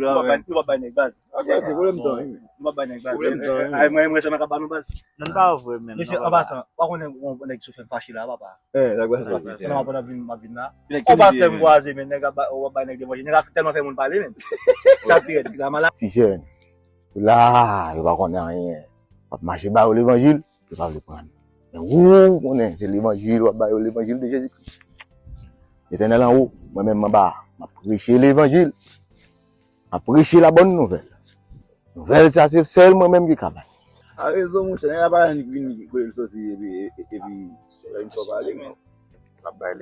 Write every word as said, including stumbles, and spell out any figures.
nou p ap bay nèg baz. Nou p ap bay nèg baz. Ay, mwen, mwen, sa mwen ka ba nou baz. Non, pa vre menm. Mesye, an pasan, pa konnen yon nèg sou fè m fache la, papa. Eh, nèg wè sa. Nan m ap vin, m ap vin la. Ou pa fè m kwaze, men nèg ap bay, w ap bay nèg levanjil. Nèg ap tèlman fè moun pale, men. Sa pi rèd, la malad. Ti jèn. La, yo pa konnen anyen. W ap mache ba yo levanjil, yo pa vle pran. Men ou konnen, se levanjil, w ap ba yo levanjil de Jezi Kris. Letènèl anwo, mwen menm anba, m ap preche levanjil. M ap preche la bòn nouvèl. Nouvèl sa se sèl mwen menm ki ka bay. A rezon, monchè, nèg la pa janm vin kote l soti epi, epi, epi, fè yon sò pale, men. L ap bay